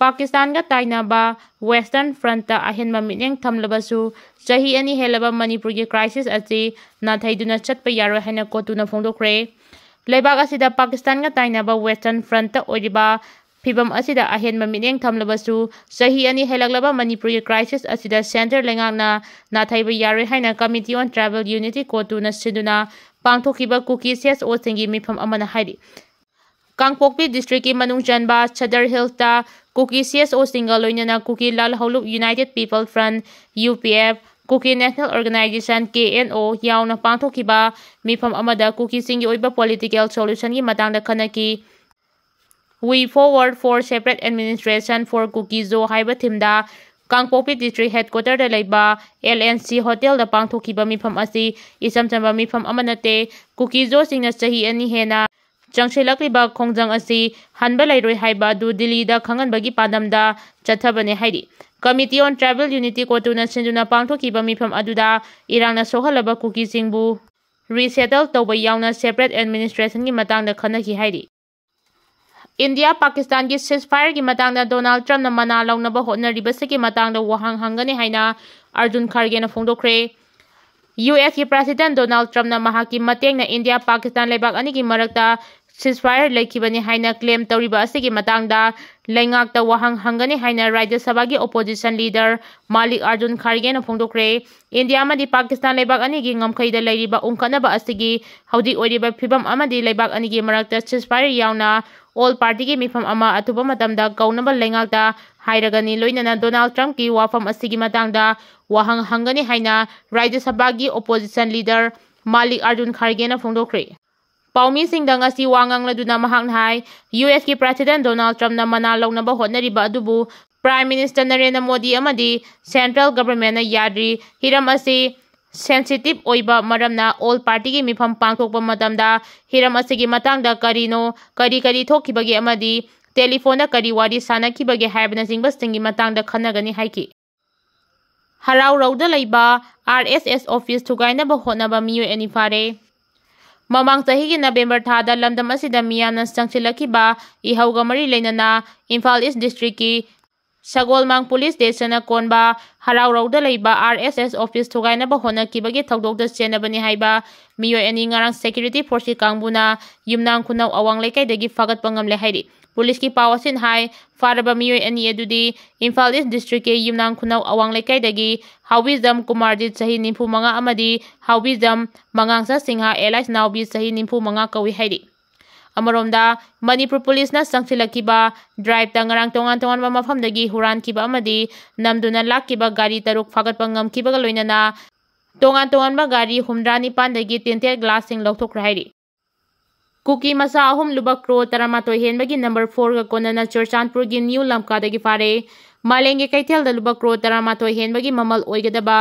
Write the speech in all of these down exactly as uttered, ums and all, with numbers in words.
ꯄꯥꯀꯤꯁꯇꯥꯟꯒ ꯇꯥꯏꯅꯕ Western Frontꯇ ꯑꯍꯦꯟꯕ ꯃꯤꯠꯌꯦꯡ ꯊꯝꯂꯕꯁꯨ, ꯆꯍꯤ ꯑꯅꯤ ꯍꯦꯜꯂꯕ ꯃꯅꯤꯄꯨꯔꯒꯤ crisis ꯑꯁꯤ ꯅꯥꯊꯩꯗꯨꯅ ꯆꯠꯄ ꯌꯥꯔꯣꯏ ꯍꯥꯏꯅ ꯀꯣꯇꯨꯅ ꯐꯣꯡꯗꯣꯛꯈ꯭ꯔꯦ꯫ ꯂꯩꯕꯥꯛ ꯑꯁꯤꯗ ꯄꯥꯀꯤꯁꯇꯥꯟꯒ ꯇꯥꯏꯅꯕ Western Frontꯇ ꯑꯣꯏꯔꯤꯕ ꯐꯤꯚꯝ ꯑꯁꯤꯗ ꯑꯍꯦꯟꯕ ꯃꯤꯠꯌꯦꯡ ꯊꯝꯂꯕꯁꯨ, ꯆꯍꯤ ꯑꯅꯤ ꯍꯦꯜꯂꯛꯂꯕ ꯃꯅꯤꯄꯨꯔꯒꯤ crisis ꯑꯁꯤꯗ centre ꯂꯩꯉꯥꯛꯅ ꯅꯥꯊꯩꯕ ꯌꯥꯔꯣꯏ ꯍꯥꯏꯅ Committee on Tribal Unity ꯀꯣꯇꯨꯅ ꯁꯤꯟꯗꯨꯅ ꯄꯥꯡꯊꯣꯛꯈꯤꯕ ꯀꯨꯀꯤ CSOꯁꯤꯡꯒꯤ ꯃꯤꯐꯝ ꯑꯃꯅ ꯍꯥꯏꯔꯤ꯫ ꯀꯥꯡꯄꯣꯛꯄꯤ districtꯀꯤ ꯃꯅꯨꯡ ꯆꯟꯕ Sadar Hillsꯇ ꯀꯨꯀꯤ CSOꯁꯤꯡꯒ ꯂꯣꯏꯅꯅ ꯀꯨꯀꯤ ꯂꯥꯜꯍꯧꯂꯨꯞ United People Front, UPF, ꯀꯨꯀꯤ National Organisation, KNO, ꯌꯥꯎꯅ ꯄꯥꯡꯊꯣꯛꯈꯤꯕ ꯃꯤꯐꯝ ꯑꯃꯗ ꯀꯨꯀꯤꯁꯤꯡꯒꯤ ꯑꯣꯏꯕ political solutionꯒꯤ ꯃꯇꯥꯡꯗ ꯈꯟꯅꯈꯤ꯫ We Forward for Separate Administration for Kuki-Zo ꯍꯥꯏꯕ themeꯗ ꯀꯥꯡꯄꯣꯛꯄꯤ district headquarterꯗ ꯂꯩꯕ LNC hotelꯗ ꯄꯥꯡꯊꯣꯛꯈꯤꯕ ꯃꯤꯐꯝ ꯑꯁꯤ ꯏꯆꯝ ꯆꯝꯕ ꯃꯤꯐꯝ ꯑꯃ ꯅꯠꯇꯦ꯫ ꯀꯨꯀꯤ-ꯖꯣꯁꯤꯡꯅ ꯆꯍꯤ ꯑꯅꯤ ꯍꯦꯟꯅ ꯆꯪꯁꯤꯜꯂꯛꯂꯤꯕ ꯈꯣꯡꯖꯪ ꯑꯁꯤ ꯍꯟꯕ ꯂꯩꯔꯣꯏ ꯍꯥꯏꯕ ꯑꯗꯨ ꯗꯤꯜꯂꯤꯗ ꯈꯪꯍꯟꯕꯒꯤ ꯄꯥꯟꯗꯝꯗ ꯆꯠꯊꯕꯅꯦ ꯍꯥꯏꯔꯤ꯫ Committee on Tribal Unity ꯀꯣꯇꯨꯅ ꯁꯤꯟꯗꯨꯅ ꯄꯥꯡꯊꯣꯛꯈꯤꯕ ꯃꯤꯐꯝ ꯑꯗꯨꯗ ꯏꯔꯥꯡꯅ ꯁꯣꯛꯍꯜꯂꯕ ꯀꯨꯀꯤꯁꯤꯡꯕꯨ resettle ꯇꯧꯕ ꯌꯥꯎꯅ separate administrationꯒꯤ ꯃꯇꯥꯡꯗ ꯈꯟꯅꯈꯤ ꯍꯥꯏꯔꯤ꯫ ꯏꯟꯗꯤꯌꯥ ꯄꯥꯀꯤꯁꯇꯥꯟꯒꯤ ceasefireꯒꯤ ꯃꯇꯥꯡꯗ ꯗꯣꯅꯥꯜꯗ ꯇ꯭ꯔꯝꯞꯅ ꯃꯅꯥ ꯂꯧꯅꯕ ꯍꯣꯠꯅꯔꯤꯕꯁꯤꯒꯤ ꯃꯇꯥꯡꯗ ꯋꯥꯍꯪ ꯍꯪꯒꯅꯤ ꯍꯥꯏꯅ ꯑꯔꯖꯨꯟ ꯈꯥꯔꯒꯦꯅ ꯐꯣꯡꯗꯣꯛꯈ꯭ꯔꯦ꯫ USꯀꯤ President ꯗꯣꯅꯥꯜꯗ ꯇ꯭ꯔꯝꯞꯅ ꯃꯍꯥꯛꯀꯤ ꯃꯇꯦꯡꯅ ꯏꯟꯗꯤꯌꯥ ꯄꯥꯀꯤꯁꯇꯥꯟ ꯂꯩꯕꯥꯛ ꯑꯅꯤꯒꯤ ꯃꯔꯛꯇ ceasefire ꯂꯩꯈꯤꯕꯅꯤ ꯍꯥꯏꯅ claim ꯇꯧꯔꯤꯕ ꯑꯁꯤꯒꯤ ꯃꯇꯥꯡꯗ ꯂꯩꯉꯥꯛꯇ ꯋꯥꯍꯪ ꯍꯪꯒꯅꯤ ꯍꯥꯏꯅ ꯔꯥꯖ꯭ꯌ ꯁꯚꯥꯒꯤ opposition leader ꯃꯥꯂꯤꯛ ꯑꯔꯖꯨꯟ ꯈꯥꯔꯒꯦꯅ ꯐꯣꯡꯗꯣꯛꯈ꯭ꯔꯦ꯫ ꯏꯟꯗꯤꯌꯥ ꯑꯃꯗꯤ ꯄꯥꯀꯤꯁꯇꯥꯟ ꯂꯩꯕꯥꯛ ꯑꯅꯤꯒꯤ ꯉꯝꯈꯩꯗ ꯂꯩꯔꯤꯕ ꯎꯪꯈꯠꯅꯕ ꯑꯁꯤꯒꯤ ꯍꯧꯖꯤꯛ ꯑꯣꯏꯔꯤꯕ ꯐꯤꯕꯝ ꯑꯃꯗꯤ ꯂꯩꯕꯥꯛ ꯑꯅꯤꯒꯤ ꯃꯔꯛꯇ ceasefire ꯌꯥꯎꯅ all partyꯒꯤ ꯃꯤꯐꯝ ꯑꯃ ꯑꯊꯨꯕ ꯃꯇꯝꯗ ꯀꯧꯅꯕ ꯂꯩꯉꯥꯛꯇ ꯍꯥꯏꯔꯒꯅꯤ, ꯂꯣꯏꯅꯅ ꯗꯣꯅꯥꯜꯗ ꯇ꯭ꯔꯝꯞꯀꯤ ꯋꯥꯐꯝ ꯑꯁꯤꯒꯤ ꯃꯇꯥꯡꯗ ꯋꯥꯍꯪ ꯍꯪꯒꯅꯤ ꯍꯥꯏꯅ ꯔꯥꯖ꯭ꯌ ꯁꯚꯥꯒꯤ opposition leader ꯃꯥꯂꯤꯛ ꯑꯔꯖꯨꯟ ꯈꯥꯔꯒꯦꯅ ꯐꯣꯡꯗꯣꯛꯈ꯭ꯔꯦ꯫ ꯄꯥꯎꯃꯤꯁꯤꯡꯗ ꯉꯁꯤ ꯋꯥ ꯉꯥꯡꯂꯗꯨꯅ ꯃꯍꯥꯛꯅ ꯍꯥꯏ, USꯀꯤ President ꯗꯣꯅꯥꯜꯗ ꯇ꯭ꯔꯝꯞꯅ ꯃꯅꯥ ꯂꯧꯅꯕ ꯍꯣꯠꯅꯔꯤꯕ ꯑꯗꯨꯕꯨ Prime Minister ꯅꯔꯦꯟꯗ꯭ꯔ ꯃꯣꯗꯤ ꯑꯃꯗꯤ central governmentꯅ ꯌꯥꯗ꯭ꯔꯤ꯫ ꯍꯤꯔꯝ ꯑꯁꯤ sensitive ꯑꯣꯏꯕ ꯃꯔꯝꯅ all partyꯒꯤ ꯃꯤꯐꯝ ꯄꯥꯡꯊꯣꯛꯄ ꯃꯇꯝꯗ ꯍꯤꯔꯝ ꯑꯁꯤꯒꯤ ꯃꯇꯥꯡꯗ ꯀꯔꯤꯅꯣ, ꯀꯔꯤ ꯀꯔꯤ ꯊꯣꯛꯈꯤꯕꯒꯦ ꯑꯃꯗꯤ telephoneꯗ ꯀꯔꯤ ꯋꯥꯔꯤ ꯁꯥꯟꯅꯈꯤꯕꯒꯦ ꯍꯥꯏꯕꯅꯆꯤꯡꯕꯁꯤꯡꯒꯤ ꯃꯇꯥꯡꯗ ꯈꯟꯅꯒꯅꯤ ꯍꯥꯏꯈꯤ꯫ ꯍꯔꯥꯎꯔꯧꯗ ꯂꯩꯕ RSS office ꯊꯨꯒꯥꯏꯅꯕ ꯍꯣꯠꯅꯕ ꯃꯤꯑꯣꯏ ꯑꯅꯤ ꯐꯥꯔꯦ꯫ ꯃꯃꯥꯡ ꯆꯍꯤꯒꯤ ꯅꯕꯦꯝꯕꯔ ꯊꯥꯗ ꯂꯝꯗꯝ ꯑꯁꯤꯗ ꯃꯤꯌꯥꯝꯅ ꯆꯪꯁꯤꯜꯂꯛꯈꯤꯕ ꯏꯍꯧꯒ ꯃꯔꯤ ꯂꯩꯅꯅ ꯏꯝꯐꯥꯜ ꯏꯁ ꯗꯤꯁꯇ꯭ꯔꯤꯛꯀꯤ ꯁꯒꯣꯜꯃꯥꯡ ꯄꯨꯂꯤꯁ ꯁ꯭ꯇꯦꯁꯟꯅ ꯀꯣꯟꯕ ꯍꯔꯥꯎꯔꯧꯗ ꯂꯩꯕ ꯑꯥꯔ ꯑꯦꯁ ꯑꯦꯁ ꯑꯣꯐꯤꯁ ꯊꯨꯒꯥꯏꯅꯕ ꯍꯣꯠꯅꯈꯤꯕꯒꯤ ꯊꯧꯗꯣꯛꯇ ꯆꯦꯟꯅꯕꯅꯤ ꯍꯥꯏꯕ ꯃꯤꯑꯣꯏ ꯑꯅꯤ ꯉꯔꯥꯡ ꯁꯦꯀ꯭ꯌꯨꯔꯤꯇꯤ ꯐꯣꯔꯁꯀꯤ ꯀꯥꯡꯕꯨꯅ ꯌꯨꯝꯅꯥꯝ ꯈꯨꯅꯧ ꯑꯋꯥꯡ ꯂꯩꯀꯥꯏꯗꯒꯤ ꯐꯥꯒꯠꯄ ꯉꯝꯂꯦ ꯍꯥꯏꯔꯤ꯫ ꯄꯨꯂꯤꯁꯀꯤ ꯄꯥꯎ ꯑꯁꯤꯅ ꯍꯥꯏ, ꯐꯥꯔꯕ ꯃꯤꯑꯣꯏ ꯑꯅꯤ ꯑꯗꯨꯗꯤ ꯏꯝꯐꯥꯜ ꯏꯁ ꯗꯤꯁꯇ꯭ꯔꯤꯛꯀꯤ ꯌꯨꯝꯅꯥꯝ ꯈꯨꯅꯧ ꯑꯋꯥꯡ ꯂꯩꯀꯥꯏꯗꯒꯤ ꯍꯥꯎꯕꯤꯖꯝ ꯀꯨꯃꯥꯔꯖꯤꯠ ꯆꯍꯤ ꯅꯤꯐꯨ ꯃꯉꯥ ꯑꯃꯗꯤ ꯍꯥꯎꯕꯤꯖꯝ ꯃꯉꯥꯡꯁꯥ ꯁꯤꯡꯍ ꯑꯦꯂꯥꯏꯁ ꯅꯥꯎꯕꯤ ꯆꯍꯤ ꯅꯤꯐꯨ ꯃꯉꯥ ꯀꯧꯏ ꯍꯥꯏꯔꯤ꯫ ꯑꯃꯔꯣꯝꯗ, ꯃꯅꯤꯄꯨꯔ ꯄꯨꯂꯤꯁꯅ ꯆꯪꯁꯤꯜꯂꯛꯈꯤꯕ ꯗ꯭ꯔꯥꯏꯕꯇ ꯉꯔꯥꯡ ꯇꯣꯉꯥꯟ ꯇꯣꯉꯥꯟꯕ ꯃꯐꯝꯗꯒꯤ ꯍꯨꯔꯥꯟꯈꯤꯕ ꯑꯃꯗꯤ ꯅꯝꯗꯨꯅ ꯂꯥꯛꯈꯤꯕ ꯒꯥꯔꯤ ꯇꯔꯨꯛ ꯐꯥꯒꯠꯄ ꯉꯝꯈꯤꯕꯒ ꯂꯣꯏꯅꯅ ꯇꯣꯉꯥꯟ ꯇꯣꯉꯥꯟꯕ ꯒꯥꯔꯤ ꯍꯨꯝꯗ꯭ꯔꯥ ꯅꯤꯄꯥꯟꯗꯒꯤ ꯇꯤꯟꯇꯦꯠ ꯒ꯭ꯂꯥꯁꯁꯤꯡ ꯂꯧꯊꯣꯛꯈ꯭ꯔꯦ ꯍꯥꯏꯔꯤ꯫ ꯀꯨꯀꯤ ꯃꯆꯥ ꯑꯍꯨꯝ ꯂꯨꯄꯥ ꯀ꯭ꯔꯣꯔ ꯇꯔꯥꯃꯥꯊꯣꯏ ꯍꯦꯟꯕꯒꯤ ꯅꯝꯕꯔ ꯐꯣꯔꯒ ꯀꯣꯟꯅꯅ ꯆꯨꯔꯆꯥꯟꯄꯨꯔꯒꯤ ꯅ꯭ꯌꯨ ꯂꯝꯀꯥꯗꯒꯤ ꯐꯥꯔꯦ꯫ ꯃꯥꯂꯦꯝꯒꯤ ꯀꯩꯊꯦꯜꯗ ꯂꯨꯄꯥ ꯀ꯭ꯔꯣꯔ ꯇꯔꯥꯃꯥꯊꯣꯏ ꯍꯦꯟꯕꯒꯤ ꯃꯃꯜ ꯑꯣꯏꯒꯗꯕ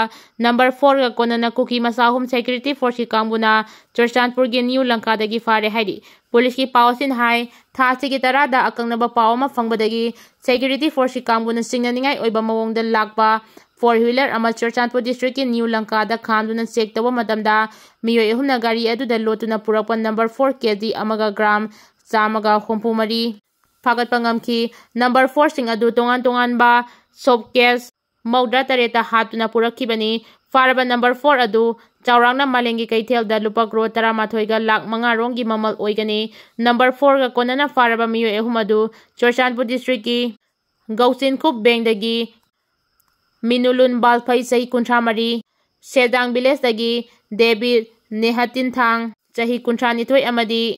ꯅꯝꯕꯔ ꯐꯣꯔꯒ ꯀꯣꯟꯅꯅ ꯀꯨꯀꯤ ꯃꯆꯥ ꯑꯍꯨꯝ ꯁꯦꯀ꯭ꯌꯨꯔꯤꯇꯤ ꯐꯣꯔꯁꯀꯤ ꯀꯥꯡꯕꯨꯅ ꯆꯨꯔꯆꯥꯟꯄꯨꯔꯒꯤ ꯅ꯭ꯌꯨ ꯂꯝꯀꯥꯗꯒꯤ ꯐꯥꯔꯦ ꯍꯥꯏꯔꯤ꯫ ꯄꯨꯂꯤꯁꯀꯤ ꯄꯥꯎ ꯑꯁꯤꯅ ꯍꯥꯏ, ꯊꯥ ꯑꯁꯤꯒꯤ ꯇꯔꯥꯗ ꯑꯀꯛꯅꯕ ꯄꯥꯎ ꯑꯃ ꯐꯪꯕꯗꯒꯤ ꯁꯦꯀ꯭ꯌꯨꯔꯤꯇꯤ ꯐꯣꯔꯁꯀꯤ ꯀꯥꯡꯕꯨꯅ ꯆꯤꯡꯅꯅꯤꯡꯉꯥꯏ ꯑꯣꯏꯕ ꯃꯑꯣꯡꯗ ꯂꯥꯛꯄ ꯐꯣꯔ ꯋꯤꯂꯔ ꯑꯃ ꯆꯨꯔꯆꯥꯟꯄꯨꯔ ꯗꯤꯁꯇ꯭ꯔꯤꯛꯀꯤ ꯅ꯭ꯌꯨ ꯂꯪꯀꯥꯗ ꯈꯥꯝꯗꯨꯅ ꯆꯦꯛ ꯇꯧꯕ ꯃꯇꯝꯗ ꯃꯤꯑꯣꯏ ꯑꯍꯨꯝꯅ ꯒꯥꯔꯤ ꯑꯗꯨꯗ ꯂꯣꯠꯇꯨꯅ ꯄꯨꯔꯛꯄ ꯅꯝꯕꯔ ꯐꯣꯔ ꯀꯦ ꯖꯤ ꯑꯃꯒ ꯒ꯭ꯔꯥꯝ ꯆꯥꯝꯃꯒ ꯍꯨꯝꯐꯨ ꯃꯔꯤ ꯐꯥꯒꯠꯄ ꯉꯝꯈꯤ꯫ ꯅꯝꯕꯔ ꯐꯣꯔꯁꯤꯡ ꯑꯗꯨ ꯇꯣꯉꯥꯟ ꯇꯣꯉꯥꯟꯕ ꯁꯣꯞ ꯀꯦꯁ ꯃꯧꯗ꯭ꯔꯥ ꯇꯔꯦꯠꯇ ꯍꯥꯞꯇꯨꯅ ꯄꯨꯔꯛꯈꯤꯕꯅꯤ꯫ ꯐꯥꯔꯕ ꯅꯝꯕꯔ ꯐꯣꯔ ꯑꯗꯨ ꯆꯥꯎꯔꯥꯛꯅ ꯃꯥꯂꯦꯝꯒꯤ ꯀꯩꯊꯦꯜꯗ ꯂꯨꯄꯥ ꯀ꯭ꯔꯣꯔ ꯇꯔꯥꯃꯥꯊꯣꯏꯒ ꯂꯥꯈ ꯃꯉꯥ ꯔꯣꯝꯒꯤ ꯃꯃꯜ ꯑꯣꯏꯒꯅꯤ꯫ ꯅꯝꯕꯔ ꯐꯣꯔꯒ ꯀꯣꯟꯅꯅ ꯐꯥꯔꯕ ꯃꯤꯑꯣꯏ ꯑꯍꯨꯝ ꯑꯗꯨ ꯆꯨꯔꯆꯥꯟꯄꯨꯔ ꯗꯤꯁꯇ꯭ꯔꯤꯛꯀꯤ ꯒꯧꯆꯤꯟꯈꯨꯞ ꯕꯦꯡꯗꯒꯤ ꯃꯤꯅꯨꯂꯨꯟ ꯕꯥꯜꯐꯩ, ꯆꯍꯤ ꯀꯨꯟꯊ꯭ꯔꯥ ꯃꯔꯤ, ꯁꯦꯗꯥꯡ ꯚꯤꯂꯦꯖꯇꯒꯤ ꯗꯦꯕꯤꯠ ꯅꯦꯍꯥꯇꯤꯟꯊꯥꯡ, ꯆꯍꯤ ꯀꯨꯟꯊ꯭ꯔꯥ ꯅꯤꯊꯣꯏ ꯑꯃꯗꯤ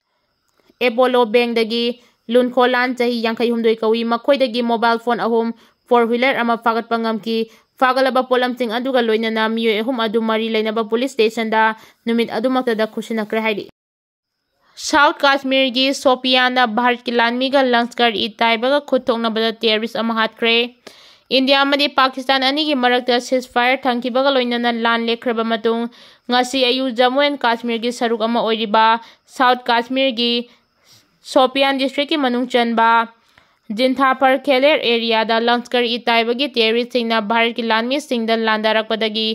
ꯑꯦꯄꯣꯂꯣ ꯕꯦꯡꯗꯒꯤ ꯂꯨꯟꯈꯣꯂꯥꯟ, ꯆꯍꯤ ꯌꯥꯡꯈꯩ ꯍꯨꯝꯗꯣꯏ ꯀꯧꯏ꯫ ꯃꯈꯣꯏꯗꯒꯤ ꯃꯣꯕꯥꯏꯜ ꯐꯣꯟ ꯑꯍꯨꯝ, ꯐꯣꯔ ꯋꯤꯂꯔ ꯑꯃ ꯐꯥꯒꯠꯄ ꯉꯝꯈꯤ꯫ ꯐꯥꯒꯠꯂꯕ ꯄꯣꯠꯂꯝꯁꯤꯡ ꯑꯗꯨꯒ ꯂꯣꯏꯅꯅ ꯃꯤꯑꯣꯏ ꯑꯍꯨꯝ ꯑꯗꯨ ꯃꯔꯤ ꯂꯩꯅꯕ ꯄꯨꯂꯤꯁ ꯁ꯭ꯇꯦꯁꯟꯗ ꯅꯨꯃꯤꯠ ꯑꯗꯨꯃꯛꯇꯗ ꯈꯨꯠꯁꯤꯟꯅꯈ꯭ꯔꯦ ꯍꯥꯏꯔꯤ꯫ ꯁꯥꯎꯠ ꯀꯥꯁꯃꯤꯔꯒꯤ ꯁꯣꯄꯤꯌꯥꯟꯗ ꯚꯥꯔꯠꯀꯤ ꯂꯥꯟꯃꯤꯒ ꯂꯪꯁꯀꯔ ꯏ ꯇꯥꯏꯕꯒ ꯈꯨꯠ ꯊꯣꯛꯅꯕꯗ ꯇꯦꯔꯣꯔꯤꯁ꯭ꯠ ꯑꯃ ꯍꯥꯠꯈ꯭ꯔꯦ꯫ ꯏꯟꯗꯤꯌꯥ ꯑꯃꯗꯤ ꯄꯥꯀꯤꯁꯇꯥꯟ ꯑꯅꯤꯒꯤ ꯃꯔꯛꯇ ceasefire ꯊꯝꯈꯤꯕꯒ ꯂꯣꯏꯅꯅ ꯂꯥꯟ ꯂꯦꯞꯈ꯭ꯔꯕ ꯃꯇꯨꯡ, ꯉꯁꯤ ꯑꯌꯨꯛ ꯖꯝꯃꯨ ꯑꯦꯟ ꯀꯥꯁꯃꯤꯔꯒꯤ ꯁꯔꯨꯛ ꯑꯃ ꯑꯣꯏꯔꯤꯕ ꯁꯥꯎꯠ ꯀꯥꯁꯃꯤꯔꯒꯤ ꯁꯣꯄꯤꯌꯥꯟ ꯗꯤꯁꯇ꯭ꯔꯤꯛꯀꯤ ꯃꯅꯨꯡ ꯆꯟꯕ ꯖꯤꯟꯊꯥꯄꯔ ꯈꯦꯂꯦꯔ ꯑꯦꯔꯤꯌꯥꯗ ꯂꯪꯁꯀꯔ ꯏ ꯇꯥꯏꯕꯒꯤ ꯇꯦꯔꯣꯔꯤꯁꯁꯤꯡꯅ ꯚꯥꯔꯠꯀꯤ ꯂꯥꯟꯃꯤꯁꯤꯡꯗ ꯂꯥꯟꯗꯥꯔꯛꯄꯗꯒꯤ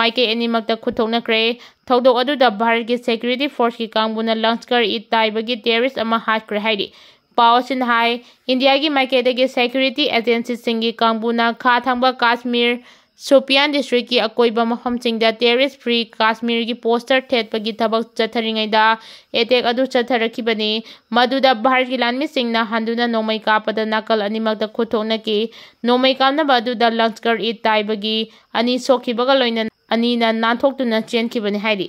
ꯃꯥꯏꯀꯩ ꯑꯅꯤꯃꯛꯇ ꯈꯨꯠꯊꯣꯛꯅꯈ꯭ꯔꯦ꯫ ꯊꯧꯗꯣꯛ ꯑꯗꯨꯗ ꯚꯥꯔꯠꯀꯤ ꯁꯦꯀ꯭ꯌꯨꯔꯤꯇꯤ ꯐꯣꯔꯁꯀꯤ ꯀꯥꯡꯕꯨꯅ ꯂꯪꯁꯀꯔ ꯏ ꯇꯥꯏꯕꯒꯤ ꯇꯦꯔꯣꯔꯤꯁ ꯑꯃ ꯍꯥꯠꯈ꯭ꯔꯦ ꯍꯥꯏꯔꯤ꯫ ꯄꯥꯎ ꯑꯁꯤꯅ ꯍꯥꯏ, ꯏꯟꯗꯤꯌꯥꯒꯤ ꯃꯥꯏꯀꯩꯗꯒꯤ ꯁꯦꯀ꯭ꯌꯨꯔꯤꯇꯤ ꯑꯦꯖꯦꯟꯁꯤꯁꯤꯡꯒꯤ ꯀꯥꯡꯕꯨꯅ ꯈꯥ ꯊꯪꯕ ꯀꯥꯁꯃꯤꯔ ꯁꯣꯄꯤꯌꯥꯟ ꯗꯤꯁꯇ꯭ꯔꯤꯛꯀꯤ ꯑꯀꯣꯏꯕ ꯃꯐꯝꯁꯤꯡꯗ ꯇꯦꯔꯣꯔꯤꯁ ꯐ꯭ꯔꯤ ꯀꯥꯁꯃꯤꯔꯒꯤ ꯄꯣꯁꯇꯔ ꯊꯦꯠꯄꯒꯤ ꯊꯕꯛ ꯆꯠꯊꯔꯤꯉꯩꯗ ꯑꯦꯇꯦꯛ ꯑꯗꯨ ꯆꯠꯊꯔꯛꯈꯤꯕꯅꯤ꯫ ꯃꯗꯨꯗ ꯚꯥꯔꯠꯀꯤ ꯂꯥꯟꯃꯤꯁꯤꯡꯅ ꯍꯟꯗꯨꯅ ꯅꯣꯡꯃꯩ ꯀꯥꯞꯄꯗ ꯅꯥꯀꯜ ꯑꯅꯤꯃꯛꯇ ꯈꯨꯠ ꯊꯣꯛꯅꯈꯤ꯫ ꯅꯣꯡꯃꯩ ꯀꯥꯞꯅꯕ ꯑꯗꯨꯗ ꯂꯪꯁꯀꯔ ꯏ ꯇꯥꯏꯕꯒꯤ ꯑꯅꯤ ꯁꯣꯛꯈꯤꯕꯒ ꯂꯣꯏꯅꯅ ꯑꯅꯤꯅ ꯅꯥꯟꯊꯣꯛꯇꯨꯅ ꯆꯦꯟꯈꯤꯕꯅꯤ ꯍꯥꯏꯔꯤ꯫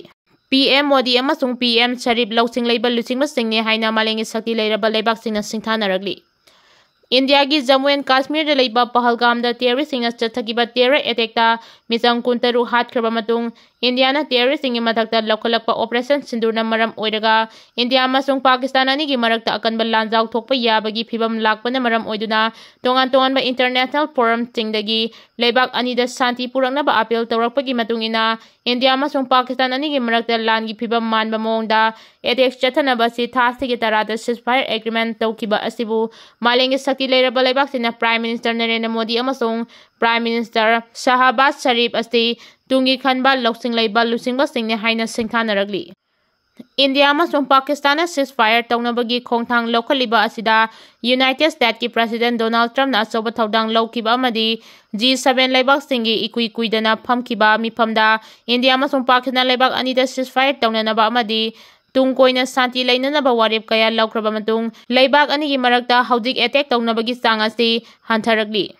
ꯄꯤ ꯑꯦꯝ ꯃꯣꯗꯤ ꯑꯃꯁꯨꯡ ꯄꯤ ꯑꯦꯝ ꯁꯔꯤꯞ ꯂꯧꯁꯤꯡ ꯂꯩꯕ ꯂꯨꯆꯤꯡꯕꯁꯤꯡꯅꯤ ꯍꯥꯏꯅ ꯃꯥꯂꯦꯝꯒꯤ ꯁꯛꯇꯤ ꯂꯩꯔꯕ ꯂꯩꯕꯥꯛꯁꯤꯡꯅ ꯁꯤꯡꯊꯥꯅꯔꯛꯂꯤ꯫ ꯏꯟꯗꯤꯌꯥꯒꯤ ꯖꯝꯃꯨ ꯑꯦꯟ ꯀꯥꯁꯃꯤꯔꯗ ꯂꯩꯕ ꯄꯍꯜꯒꯥꯝꯗ ꯇꯦꯔꯣꯔꯤꯁꯁꯤꯡꯅ ꯆꯠꯊꯈꯤꯕ ꯇꯦꯔꯣꯔ ꯑꯦꯇꯦꯛꯇ ꯃꯤꯆꯝ ꯀꯨꯟꯇꯔꯨꯛ ꯍꯥꯠꯈ꯭ꯔꯕ ꯃꯇꯨꯡ, ꯏꯟꯗꯤꯌꯥꯅ ꯇꯦꯔꯣꯔꯤꯁꯁꯤꯡꯒꯤ ꯃꯊꯛꯇ ꯂꯧꯈꯠꯂꯛꯄ ꯑꯣꯄꯔꯦꯁꯟ ꯁꯤꯟꯗꯨꯔꯅ ꯃꯔꯝ ꯑꯣꯏꯔꯒ ꯏꯟꯗꯤꯌꯥ ꯑꯃꯁꯨꯡ ꯄꯥꯀꯤꯁꯇꯥꯟ ꯑꯅꯤꯒꯤ ꯃꯔꯛꯇ ꯑꯀꯟꯕ ꯂꯥꯟꯖꯥꯎ ꯊꯣꯛꯄ ꯌꯥꯕꯒꯤ ꯐꯤꯕꯝ ꯂꯥꯛꯄꯅ ꯃꯔꯝ ꯑꯣꯏꯗꯨꯅ ꯇꯣꯉꯥꯟ ꯇꯣꯉꯥꯟꯕ ꯏꯟꯇꯔꯅꯦꯁꯅꯦꯜ ꯐꯣꯔꯝꯁꯤꯡꯗꯒꯤ ꯂꯩꯕꯥꯛ ꯑꯅꯤꯗ ꯁꯥꯟꯇꯤ ꯄꯨꯔꯛꯅꯕ ꯑꯥꯄꯤꯜ ꯇꯧꯔꯛꯄꯒꯤ ꯃꯇꯨꯡ ꯏꯟꯅ, ꯏꯟꯗꯤꯌꯥ ꯑꯃꯁꯨꯡ ꯄꯥꯀꯤꯁꯇꯥꯟ ꯑꯅꯤꯒꯤ ꯃꯔꯛꯇ ꯂꯥꯟꯒꯤ ꯐꯤꯕꯝ ꯃꯥꯟꯕ ꯃꯑꯣꯡꯗ ꯑꯦꯇꯦꯛ ꯆꯠꯊꯅꯕ ꯑꯁꯤ ꯊꯥ ꯑꯁꯤꯒꯤ ꯇꯔꯥꯗ ceasefire agreement ꯇꯧꯈꯤꯕ ꯑꯁꯤꯕꯨ ꯃꯥꯂꯦꯝꯒꯤ ꯁꯛꯇꯤ ꯂꯩꯔꯕ ꯂꯩꯕꯥꯛꯁꯤꯡꯅ Prime Minister ꯅꯔꯦꯟꯗ꯭ꯔ ꯃꯣꯗꯤ ꯑꯃꯁꯨꯡ Prime Minister ꯁꯍꯕꯥꯖ ꯁꯔꯤꯐ ꯑꯁꯤ ꯇꯨꯡꯒꯤ ꯈꯟꯕ ꯂꯧꯁꯤꯡ ꯂꯩꯕ ꯂꯨꯆꯤꯡꯕꯁꯤꯡꯅꯤ ꯍꯥꯏꯅ ꯁꯤꯡꯊꯥꯅꯔꯛꯂꯤ꯫ ꯏꯟꯗꯤꯌꯥ ꯑꯃꯁꯨꯡ ꯄꯥꯀꯤꯁꯇꯥꯟꯅ ceasefire ꯇꯧꯅꯕꯒꯤ ꯈꯣꯡꯊꯥꯡ ꯂꯧꯈꯠꯂꯤꯕ ꯑꯁꯤꯗ United Statesꯀꯤ President Donald Trumpꯅ ꯑꯆꯧꯕ ꯊꯧꯗꯥꯡ ꯂꯧꯈꯤꯕ ꯑꯃꯗꯤ G seven ꯂꯩꯕꯥꯛꯁꯤꯡꯒꯤ ꯏꯀꯨꯏ ꯀꯨꯏꯗꯅ ꯐꯝꯈꯤꯕ ꯃꯤꯐꯝꯗ ꯏꯟꯗꯤꯌꯥ ꯑꯃꯁꯨꯡ ꯄꯥꯀꯤꯁꯇꯥꯟ ꯂꯩꯕꯥꯛ ꯑꯅꯤꯗ ceasefire ꯇꯧꯅꯅꯕ ꯑꯃꯗꯤ ꯇꯨꯡ ꯀꯣꯏꯅ ꯁꯥꯟꯇꯤ ꯂꯩꯅꯅꯕ ꯋꯥꯔꯦꯞ ꯀꯌꯥ ꯂꯧꯈ꯭ꯔꯕ ꯃꯇꯨꯡ, ꯂꯩꯕꯥꯛ ꯑꯅꯤꯒꯤ ꯃꯔꯛꯇ ꯍꯧꯖꯤꯛ ꯑꯦꯇꯦꯛ ꯇꯧꯅꯕꯒꯤ ꯆꯥꯡ ꯑꯁꯤ ꯍꯟꯊꯔꯛꯂꯤ꯫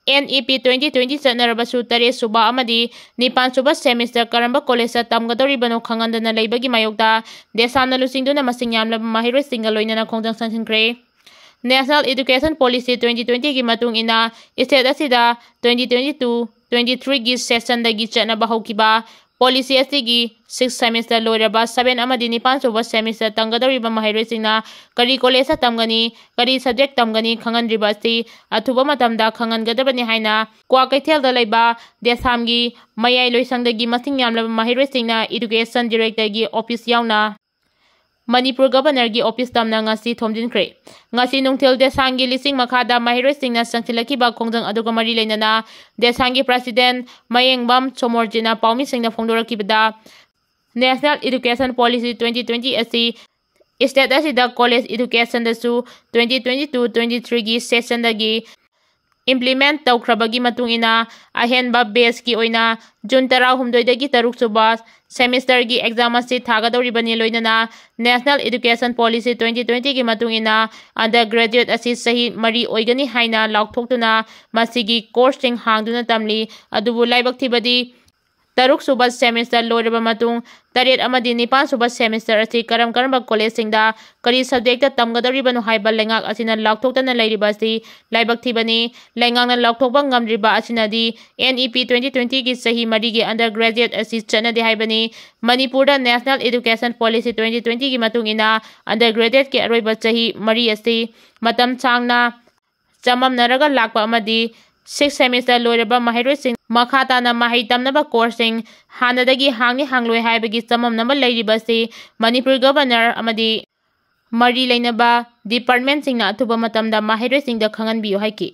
NEP twenty twenty ꯆꯠꯅꯔꯕꯁꯨ ꯇꯔꯦꯠ ꯁꯨꯕ ꯑꯃꯗꯤ ꯅꯤꯄꯥꯟ ꯁꯨꯕ semester ꯀꯔꯝꯕ ꯀꯣꯂꯦꯖꯇ ꯇꯝꯒꯗꯧꯔꯤꯕꯅꯣ ꯈꯪꯍꯟꯗꯅ ꯂꯩꯕꯒꯤ ꯃꯥꯌꯣꯛꯇ ꯗꯦꯁꯥꯝꯅ ꯂꯨꯆꯤꯡꯗꯨꯅ ꯃꯁꯤꯡ ꯌꯥꯝꯂꯕ ꯃꯍꯩꯔꯣꯏꯁꯤꯡꯒ ꯂꯣꯏꯅꯅ ꯈꯣꯡꯖꯪ ꯆꯪꯁꯤꯟꯈ꯭ꯔꯦ꯫ National Education Policy twenty twentyꯒꯤ ꯃꯇꯨꯡ ꯏꯟꯅ state ꯑꯁꯤꯗ twenty twenty-two twenty-threeꯒꯤ sessionꯗꯒꯤ ꯆꯠꯅꯕ ꯍꯧꯈꯤꯕ policy ꯑꯁꯤꯒꯤ sixth semester ꯂꯣꯏꯔꯕ seven ꯑꯃꯗꯤ ꯅꯤꯄꯥꯟ ꯁꯨꯕ semester ꯇꯝꯒꯗꯧꯔꯤꯕ ꯃꯍꯩꯔꯣꯏꯁꯤꯡꯅ ꯀꯔꯤ ꯀꯣꯂꯦꯖꯇ ꯇꯝꯒꯅꯤ, ꯀꯔꯤ subject ꯇꯝꯒꯅꯤ ꯈꯪꯍꯟꯗ꯭ꯔꯤꯕ ꯑꯁꯤ ꯑꯊꯨꯕ ꯃꯇꯝꯗ ꯈꯪꯍꯟꯒꯗꯕꯅꯤ ꯍꯥꯏꯅ ꯀ꯭ꯋꯥꯀꯩꯊꯦꯜꯗ ꯂꯩꯕ ꯗꯦꯁꯥꯝꯒꯤ ꯃꯌꯥꯏ ꯂꯣꯏꯁꯪꯗꯒꯤ ꯃꯁꯤꯡ ꯌꯥꯝꯂꯕ ꯃꯍꯩꯔꯣꯏꯁꯤꯡꯅ Education Directorꯒꯤ office ꯌꯥꯎꯅ ꯃꯅꯤꯄꯨꯔ ꯒꯕꯔꯅꯔꯒꯤ ꯑꯣꯐꯤꯁ ꯇꯝꯅ ꯉꯁꯤ ꯊꯣꯝꯖꯤꯟꯈ꯭ꯔꯦ꯫ ꯉꯁꯤ ꯅꯨꯡꯊꯤꯜ ꯗꯦꯁꯥꯡꯒꯤ ꯂꯤꯁꯤꯡ ꯃꯈꯥꯗ ꯃꯍꯩꯔꯣꯏꯁꯤꯡꯅ ꯆꯪꯁꯤꯜꯂꯛꯈꯤꯕ ꯈꯣꯡꯖꯪ ꯑꯗꯨꯒ ꯃꯔꯤ ꯂꯩꯅꯅ ꯗꯦꯁꯥꯡꯒꯤ ꯄ꯭ꯔꯁꯤꯗꯦꯟ ꯃꯌꯦꯡꯕꯝ ꯁꯣꯃꯣꯔꯖꯤꯠꯅ ꯄꯥꯎꯃꯤꯁꯤꯡꯗ ꯐꯣꯡꯗꯣꯔꯛꯈꯤꯕꯗ, National Education Policy twenty twenty ꯑꯁꯤ state ꯑꯁꯤꯗ college educationꯗꯁꯨ twenty twenty-two twenty-threeꯒꯤ sessionꯗꯒꯤ implement ꯇꯧꯈ꯭ꯔꯕꯒꯤ ꯃꯇꯨꯡ ꯏꯟꯅ, ꯑꯍꯦꯟꯕ batchꯀꯤ ꯑꯣꯏꯅ June ꯇꯔꯥꯍꯨꯝꯗꯣꯏꯗꯒꯤ ꯇꯔꯨꯛ ꯁꯨꯕ semesterꯒꯤ exam ꯑꯁꯤ ꯊꯥꯒꯗꯧꯔꯤꯕꯅꯤ꯫ ꯂꯣꯏꯅꯅ National Education Policy twenty twentyꯒꯤ ꯃꯇꯨꯡ ꯏꯟꯅ undergraduate ꯑꯁꯤ ꯆꯍꯤ ꯃꯔꯤ ꯑꯣꯏꯒꯅꯤ ꯍꯥꯏꯅ ꯂꯥꯎꯊꯣꯛꯇꯨꯅ ꯃꯁꯤꯒꯤ courseꯁꯤꯡ ꯍꯥꯡꯗꯨꯅ ꯇꯝꯂꯤ꯫ ꯑꯗꯨꯕꯨ ꯂꯥꯏꯕꯛ ꯊꯤꯕꯗꯤ, ꯇꯔꯨꯛ ꯁꯨꯕ semester ꯂꯣꯏꯔꯕ ꯃꯇꯨꯡ, ꯇꯔꯦꯠ ꯑꯃꯗꯤ ꯅꯤꯄꯥꯟ ꯁꯨꯕ semester ꯑꯁꯤ ꯀꯔꯝ ꯀꯔꯝꯕ collegeꯁꯤꯡꯗ ꯀꯔꯤ subjectꯇ ꯇꯝꯒꯗꯧꯔꯤꯕꯅꯣ ꯍꯥꯏꯕ ꯂꯩꯉꯥꯛ ꯑꯁꯤꯅ ꯂꯥꯎꯊꯣꯛꯇꯅ ꯂꯩꯔꯤꯕ ꯑꯁꯤ ꯂꯥꯏꯕꯛ ꯊꯤꯕꯅꯤ꯫ ꯂꯩꯉꯥꯛꯅ ꯂꯥꯎꯊꯣꯛꯄ ꯉꯝꯗ꯭ꯔꯤꯕ ꯑꯁꯤꯅꯗꯤ NEP twenty twentyꯒꯤ ꯆꯍꯤ ꯃꯔꯤꯒꯤ undergraduate ꯑꯁꯤ ꯆꯠꯅꯗꯦ ꯍꯥꯏꯕꯅꯤ꯫ ꯃꯅꯤꯄꯨꯔꯗ National Education Policy twenty twentyꯒꯤ ꯃꯇꯨꯡ ꯏꯟꯅ undergraduateꯀꯤ ꯑꯔꯣꯏꯕ ꯆꯍꯤ ꯃꯔꯤ ꯑꯁꯤ ꯃꯇꯝ ꯁꯥꯡꯅ ꯆꯃꯝꯅꯔꯒ ꯂꯥꯛꯄ ꯑꯃꯗꯤ sixth semester ꯂꯣꯏꯔꯕ ꯃꯍꯩꯔꯣꯏꯁꯤꯡ ꯃꯈꯥ ꯇꯥꯅ ꯃꯍꯩ ꯇꯝꯅꯕ courseꯁꯤꯡ ꯍꯥꯟꯅꯗꯒꯤ ꯍꯥꯡꯅꯤ ꯍꯥꯡꯂꯣꯏ ꯍꯥꯏꯕꯒꯤ ꯆꯃꯝꯅꯕ ꯂꯩꯔꯤꯕ ꯑꯁꯤ ꯃꯅꯤꯄꯨꯔ ꯒꯕꯔꯅꯔ ꯑꯃꯗꯤ ꯃꯔꯤ ꯂꯩꯅꯕ departmentꯁꯤꯡꯅ ꯑꯊꯨꯕ ꯃꯇꯝꯗ ꯃꯍꯩꯔꯣꯏꯁꯤꯡꯗ ꯈꯪꯍꯟꯕꯤꯌꯨ ꯍꯥꯏꯈꯤ꯫